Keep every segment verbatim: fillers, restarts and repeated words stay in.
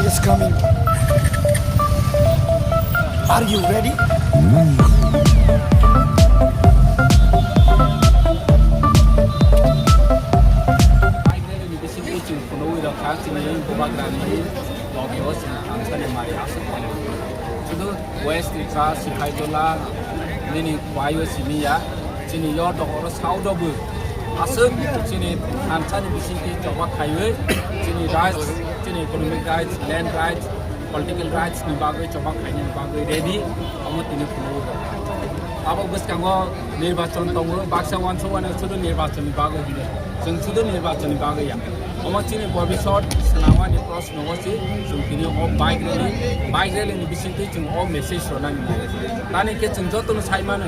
is coming. Are you ready? Bisingo chwng phunugwi rwkha, chini bubagrani logio chwng thansani mari aswk phano. Sudu West Tripura, Sipaijala, nini kwaio simi ya, chini yo dogoro saodobo aswk chini thansani bisingtwi choba khaiwi, chini rights, chini economic rights, land rights, political rights ni bagwi choba khainani bagwi ready, omo tini phunugwi rwkha. Abo bwskango nirbachon tongo, baksa wansuk wano sudu nirbachon ni bagwi hino. Chwng sudu nirbachon ni bagwi ya. Omo chini bobisot swnamani proshno o se chwng tini o bike rally, bike rally ni bisingtwi chwng o message rwnani nango. Tani khe chwng jotono sai mano,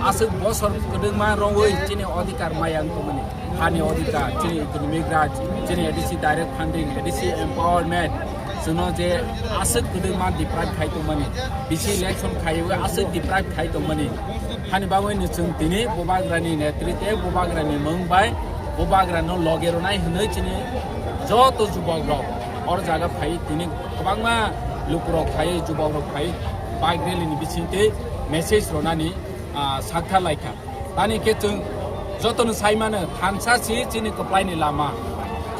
aswk bosor kwdwkma rwui chini odhikar maya wng tongmani. Hani odhikar, chini economic rights, chini A D C direct funding, A D C empowerment, chwngno je aswk kwdwkma deprive khai tongmani, bisi election khaiwi aswk deprive khai tongmani. Hani bagwino chwng tini bubagrani netrite, bubagrani mung bai, bubagrano loge rwnai hwnwi chini joto jubokrok or jaga phai tini kwbangma lukurok phai, jubokrok phai, bike rally ni bisingtwi message rwnani, ah, sakha laikha. Tani khe chwng jotono sai mano, thansa si chini kwplaini lama.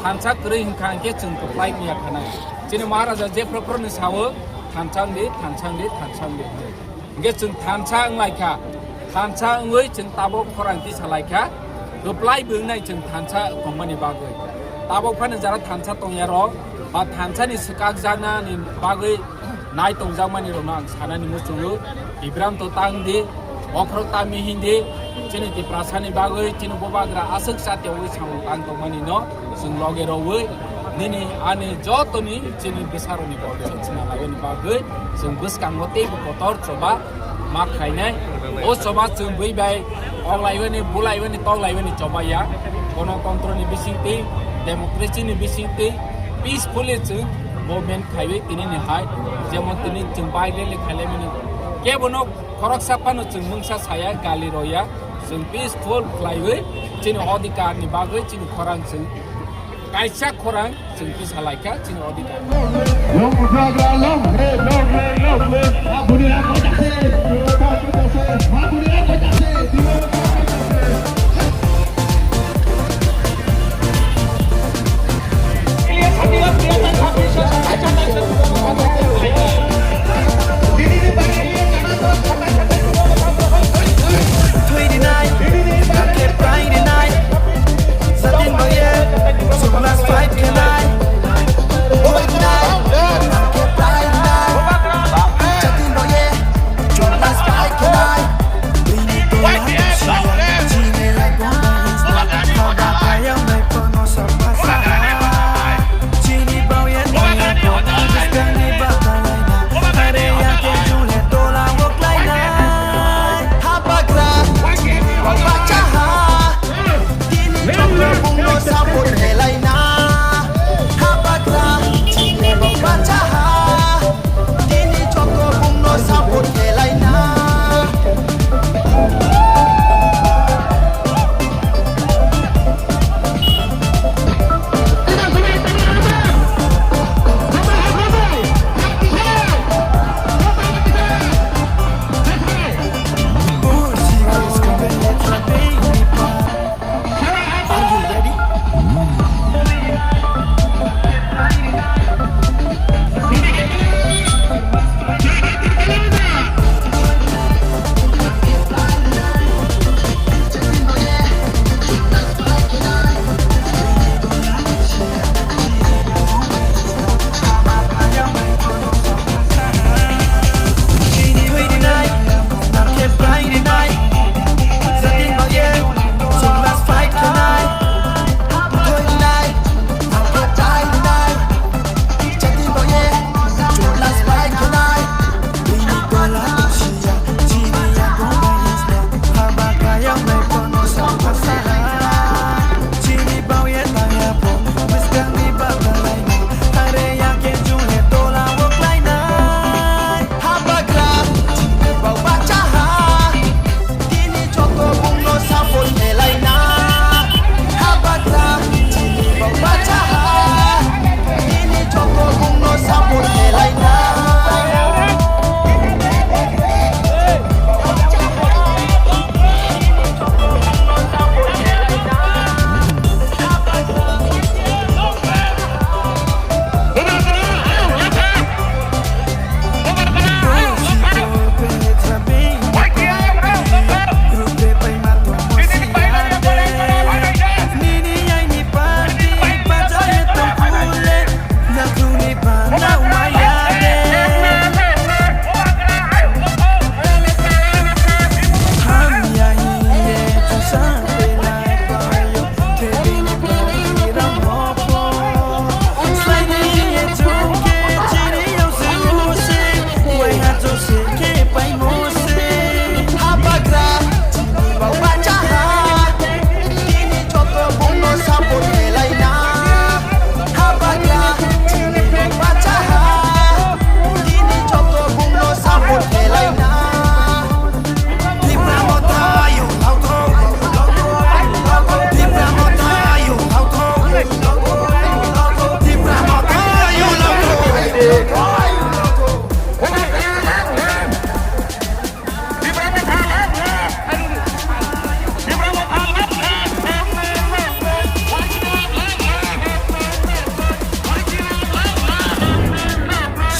Thansa kwrwi hwnkha hwnkhe chwng kwplai wngya khanai. Chini Maharaja jephru phru ni sao, "Thansa wngdi, thansa wngdi, thansa wngdi," hwnwi. Hwnkhe chwng thansa wnglaikha, thansa wngwi chwng tabok khorang tisa laikha, kwplai bo wngnai chwng thansa tongmani bagwi. Tabok phano jara thansa tongyarok ba thansani swkakjaknani bagwi nai tongjakmani rokno ang sanani muchungo, Bibranto tang di, bokhorok tami hindi, chini Tiprasani bagwi, chini bubagra aswk chatiyogwi samung tang tongmani no chwng loge rogwi, nini ani jotoni chini bwsarokni borok chwng chwna laimani bagwi chwng bwskango teibo kotor choba ma khainai. O choba chwng bui bai oglaiwani, bulaiwani, toglaiwani choba ya. Gonotontro ni bisingtwi, democracy ni bisingtwi, peacefully chwng movement khaiwi tini ni hai, jemon tini chwng bike rally khailaimani, kebono khoroksa phano chwng mungsa saya, gali roya, chwng peaceful khlaiwi chini odhikar ni bagwi chini khorang chwng kaisa khorang chwng tisa laikha chini odhikar.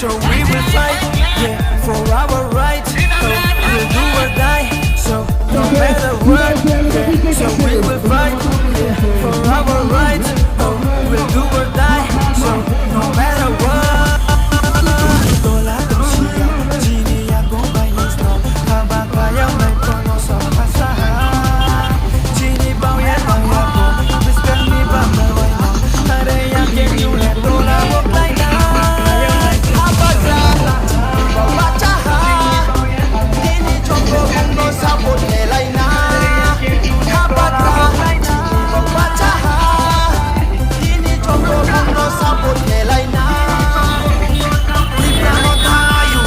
So we will fight, yeah, for our rights. So we'll do or die. So no matter what, yeah. So we will fight, yeah, for our rights. Oh, we'll do or die. So no matter what. Tola toshia, chini ya gomba yesno, kaba kaya mai kono sa pasaha. Chini bauya bauya ko, biskang ni bamba waino, tare ya ke nyule tola wo plaina. Habagra, bachaha, tini chongo bungno sabo thelaina. Habagra, bachaha, tini chongo bungno sabo thelaina. Tipra no thayu,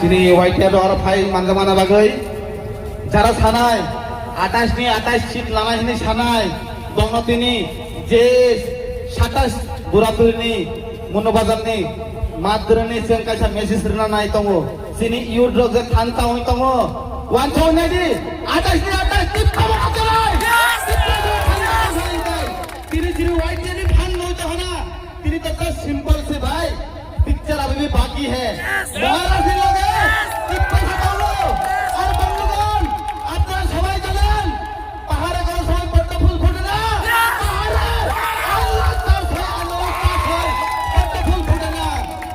Chini Y T F oro phai manjakmana bagwi jara sanai, atais ni atais seat lanai hwnwi sanai, bono tini je satais Burapuri ni Mono Bazar ni madrwni chwng kaisa message rwna nai tongo. Chini youth rok je thansa wng tongo, wansuk nai di, atais ni atais seat kabo acharai. Tini chini Y T F ni phan noi to hana. Tini to just simple se bhai, picture abhi bhi baki hai. Maharaj ni lage kitna khata hua? Aur bandhugan, apnara sabai janan, pahare karo sabai padda phul phute na? Pahare, Allah ka hai, Allah ka hai, padda phul phute na?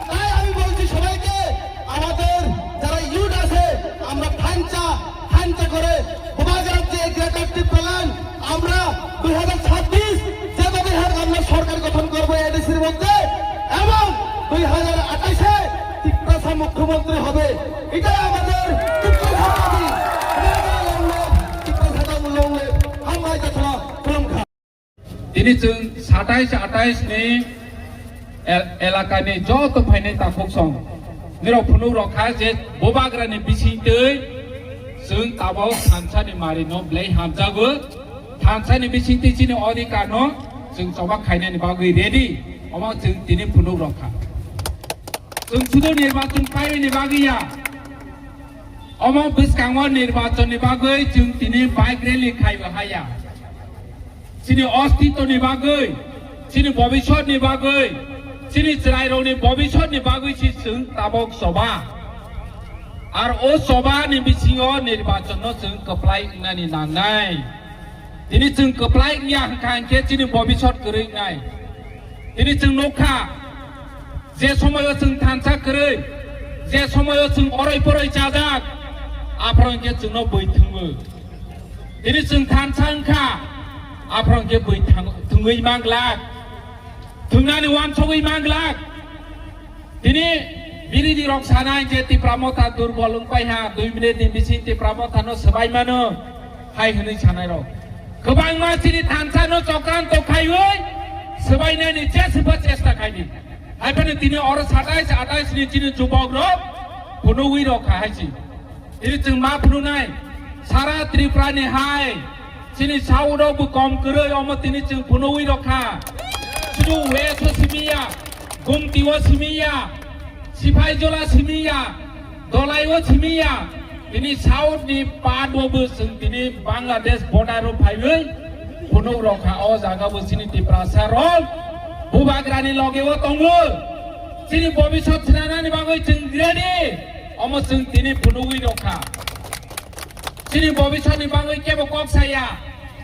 Tai ami bolchi sabai ke, amader jara youth ase, amra thansa, thansa kore, Bubagra je Greater Tipraland, আমরা দুই হাজার ছাব্বিশ যেভাবে হোক আমরা সরকার গঠন করব এডিসির মধ্যে, এবং দুই হাজার আঠাশে তিপ্রাসা মুখ্যমন্ত্রী হবে, এটাই আমাদের তিপ্রাসা দাবি। তিপ্রাসা দাবি লড়লে আমরা এটা ছাড়া কোনো Tini chwng satais atais ni el-, elakani joto phainai takhuk song. Nirok phunuk rok kha je Bubagrani bisingtwi chwng tabok thansa ni mari no belai hamjago. Thansa ni bisingtwi chini odhikar no chwng choba khainani bagwi ready. Omo chwng tini phunuk rok kha. Chwng sudu nirbachon paini bagwi ya. Omo bwskango nirbachon ni bagwi chwng tini bike rally khaibo haya. Chini ostitoni bagwi, chini bobisotni bagwi, chini chwrairokni bobisotni bagwi si chwng tabok choba. Ar o chobani bisingo nirbachonno chwng kwplai wngnani nangnai. Tini chwng kwplai wngya hwnkha hinkhe chini bobisot kwrwi wngnai. Tini chwng nukha, je somoio chwng thansa kwrwi, je somoio chwng oroi poroi chajak, aphoro hinkhe chwngno bui thwngo. Tini chwng thansa wngkha, aphano khe bui thang-, thwngwi manglak, thwngnani uansugwi manglak. Tini biridhi rok sanai je Tipra Motha durbol wngpai ha, dui minute ni bising Tipra Motha no swbai mano, hai hwnwi sanai rok. Kwbangma chini thansa no chokranto khaiwi swbainani jeswba chesta khaidi. Hai phano tini oro satais atais ni chini jubok rok phunugwi rok kha hai si. Tini chwng ma phunuknai, sara Tripura ni hai, chini South rok bo kom kwrwi, omo tini chwng phunugwi rok kha. Sudu West o simi ya, Gumti o simi ya, Sipaijola simi ya, Dolai o simi ya. Tini South ni part o bo chwng tini Bangladesh border o phaiwi phunuk rok kha. O jaga bo chini Tiprasa rok Bubagra ni loge o tongo. Chini bobisot swnamnani bagwi chwng ready. Omo chwng tini phunugwi rok kha. Chini bobisotni bagwi kebo kok saya.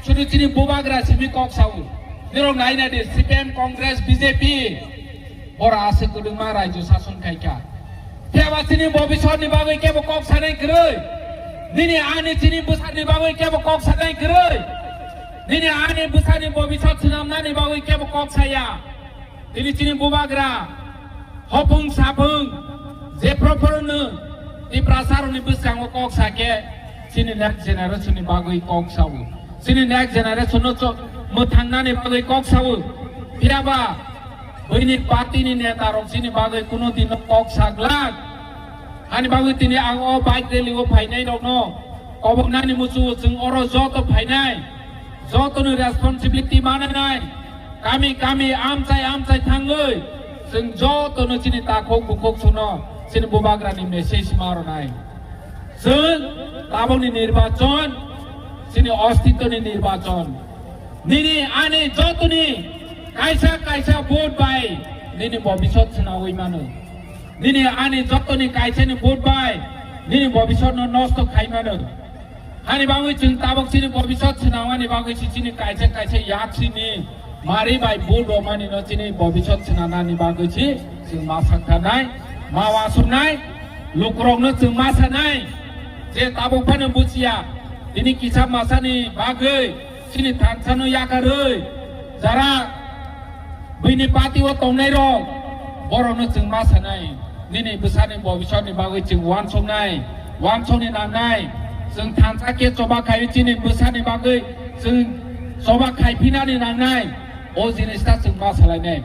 Sudu chini Bubagra simi kok sao. Nirok naina di C P M, Congress, B J P. Bora aswk kwdwngma raijyo sason khaikha. Phiya ba chini bobisotni bagwi kebo kok sanai kwrwi. Nini ani chini bwsarni bagwi kebo kok sanai kwrwi. Nini ani bwsarni bobisot swnamnani bagwi kebo kok saya. Tini chini Bubagra, hopung sapung, jephru phruno, Tiprasarokni bwskango kok sakhe, chini next generation ni bagwi kok sao. Chini next generation no cho-, mwthangnani bagwi kok sao. Phiya ba, buini party ni neta rok chini bagwi kuno din no kok saglak. Ani bagwi tini ang o bike rally o phainai rokno, koboknani muchungo chwng oro joto phainai. Jotoni responsibility mananai, kami kami amchai amchai thangwi, chwng jotono chini takhuk bukhuk suno chini bubagrani message maronai. Chwng tabukni nirbachon, chini ostitoni nirbachon. Nini ani jotoni kaisa kaisa vote bai nini bobisot swnawi mano. Nini ani jotoni kaisani vote bai nini bobisotno nosto khai mano. Hani bagwi chwng tabuk chini bobisot swnamani bagwi si chini kaisa kaisa yaksini mari bai vote romani no chini bobisot swnamnani bagwi si chwng ma saktharnai, ma wasuknai, lukurokno chwng ma sanai. Je tabuk phano buchiya, tini kisa masani bagwi chini thansano yakarwi jara bini party o tongnai rok, borokno chwng ma sanai, nini bwsani bobisotni bagwi chwng wansuknai, wansukni nangnai, chwng thansa khe choba khai chini bwsani bagwi chwng choba khai phinani nangnai, o jinis ta chwng ma salainai.